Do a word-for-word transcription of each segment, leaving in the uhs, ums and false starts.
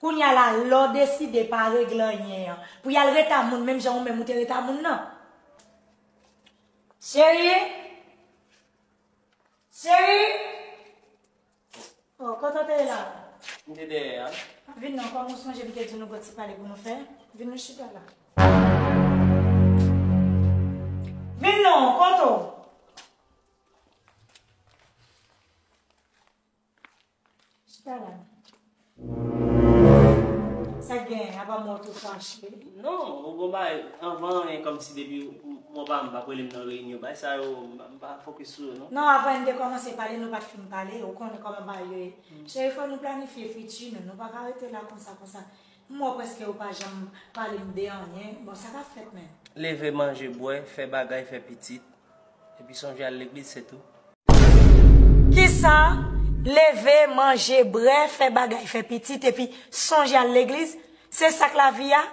Kounye a la, lè w deside pa regle anyen an, pou y al ret a moun menm jan ou menm ou te ret a moun nan. Cheri? Cheri? Oh, kote w te ye la? M te dèyè a. Vin non, kòm ou sonje m te di nou gon ti pale pou nou fè. Vin nou chita la. Vin non, kote w? Chita la. Sa k genyen, apa mwen tou fache? Non, ou gon bagay, anvan anyen kòmsi depi ou, ou, ou pa, m pa rele m nan reyinyon. Bagay sa yo, m, m pa fokis sou yo, non. Non, avan n te kòmanse pale, nou pa t fin pale, ou konnen kòman bagay yo ye. Cheri, fò nou planifye fiti nou, nou pa ka rete la konsa, konsa. M wè prèske ou pa janm pale m de anyen. Bon, sa k ap fèt menm? Leve, manje, bwè, fè bagay, fè pitit, epi sonje al legliz, se tou. Kisa? Leve, manje, bwè, fè bagay, fè pitit, epi sonje al legliz? Se sa k lavi a?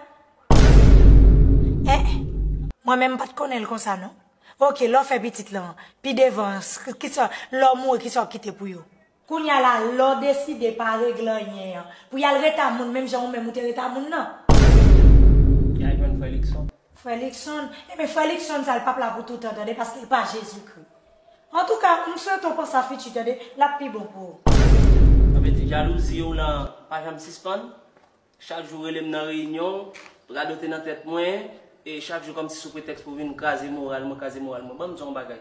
Eh, mwen menm m pa t konnen l konsa non. Oke, lè w fè pitit lan, pi devan, s-, kisa, lè w mouri, kisa w kite pou yo? Kounye a la, lè w deside pa regle anyen an, pou y al ret a moun menm jan ou menm ou te ret a moun nan. Y al jwenn frè Likson. Frè Likson, ebyen, frè Likson sa, l p ap la pou toutan, tande, paske l pa Jezikri. Antouka, m swete w panse a fiti, tande, l ap pi bon pou ou. Sa vle di, jalouzi w lan pa janm sispann? Chak jou rele m nan reyinyon, radote nan tèt mwen, e chak jou kòmsi sou pretèks pou vin kraze moral mwen, kraze moral mwen. Ban m di w yon bagay.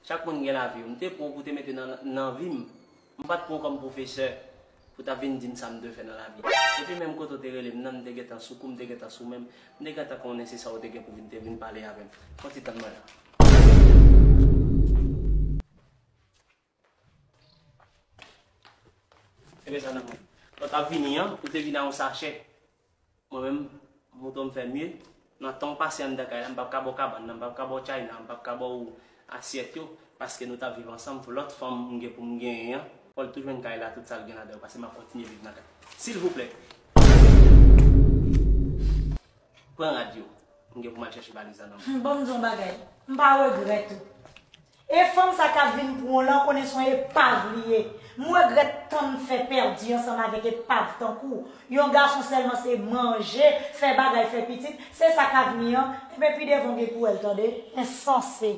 Chak moun gen lavi yo. M te pran w pou te mete nan, nan vi m. M pa t pran w kòm pwofesè pou ta vin di m sa m dwe fè nan lavi. Epi menm kote w te rele m nan, m te gentan sou kou, m te gentan sou men m, m te gentan konnen se sa w te gen pou vin, te vin pale avè m. Fon ti tann mwen la. Ebyen sa nan mwen. Lè w t ap vini an, ou te vin ak yon sachè. Mwen menm, mouton m fè mye. Nan tan w pase anndan kay la, m p ap ka ba w kabann nan, m p ap ka ba w chay nan, m p ap ka ba w asyèt yo, paske nou t ap viv ansanm. Lòt fanm m gen pou m genyen an, fò l tou jwenn kay la, tout sa l gen ladan yo, paske m ap kontinye viv nan kay. Silvouplè. Pran rad yo. M gen pou m al chèche valiz la nan mwen. Hmm, bon, m di w yon bagay. M pa regrèt ou. E fanm sa k ap vin pou w lan, konnen se yon epav li ye. M regrèt tan m fè pèdi ansanm avèk epav tankou w. Yon gason sèlman se manje, fè bagay, fè pitit. Se sa k avni an. Ebyen, pi devan w gen pou w wè l, tande. Ensanse.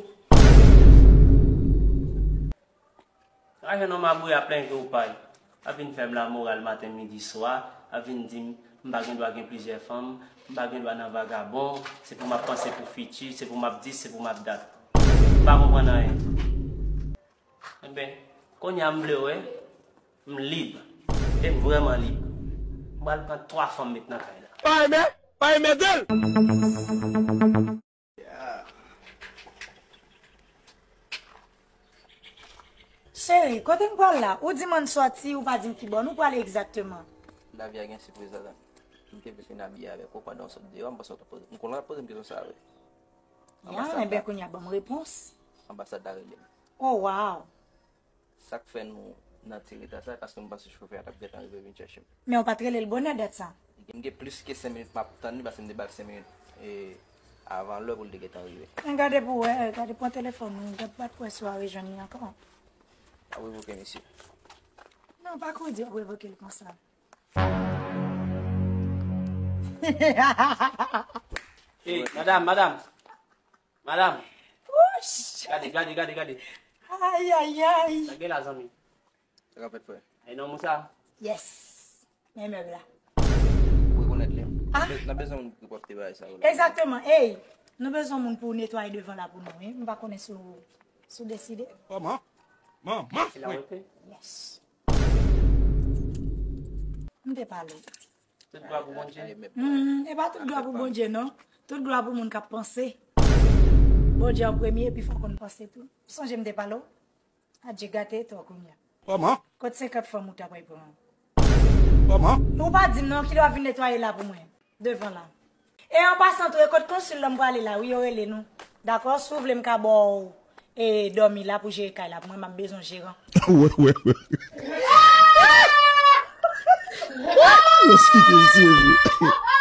Raje non mabouya plen je w pay. Ap vin fè m lamoral maten, midi, swa. Ap vin di m, m pa gen dwa gen plizyè fanm, m pa gen dwa nan vagabon, se pou m ap panse pou fiti, se pou m ap dis, se pou m ap dat. M pa konprann anyen. Enben, kounye a m vle w wè, m lib. E m vrèman lib. M pral pran twa fanm met nan kay la. Pa enben, pa enben de l. Cheri, kote n pral la? Ou di m ann sòti, ou pa di m ki bò nou prale egzakteman. Lavi a gen sipriz ladan l. M te vle fin abiye avèk ou pandan w sot deyò, m panse w t ap poze m. M konnen w ap poze m kesyon sa a vre. Ya, enben kounye a ban m repons. Anbasad la rele m. Oh, wow! Sa k fè nou nan ti reta sa, paske m panse chofè a t ap gentan rive vin chèche m. Men w pa t rele l bonè dat sa. M gen plis ke senk minit m ap tann li, paske m te ba l senk minit, e, avan lè pou l te gentan rive. Men gade pou w wè, gade pran telefòn ou, gad pa t kwè si w a rejwenn li ankò. Ap revoke misye. Non, pa kouri di w ap revoke l konsa. Ey, madam, madam. Madam. Wouch! Gade, gade, gade, gade. Ay, ay, ay. Sa gen la, zanmi? Sa k ap fèt, frè? Ay, non, Moussa. Yes. Men mèb la. Ou rekonèt li? Ah. N ap bezwen moun pou pòte bagay sa yo la. Egzakteman. Ey, nou bezwen moun pou netwaye devan la pou nou, wi. M pa konnen si w, si w deside. Oh, man. Man, man. Yes. M te pale. Tout glwa pou Bondye. Hmm, e pa tout glwa pou Bondye, non. Tout glwa pou moun k ap panse. Bondye an premye, epi fò w konn panse tou. Sonje m te pale w? Adje gate to kounye a. Kòman? Kot senkant fanm ou ta pral pran? Kòman? Ou pa di m non, kilè w ap vin netwaye la pou mwen? Devan la. E an pasan tou, e kot konsil lan m prale la, wi, yo rele nou. Dakò, si w vle m ka ba w, e, dòmi la pou jere kay la pou mwen, m ap bezwen jeran. Wè, wè, wè. Yo, si ke misye vle.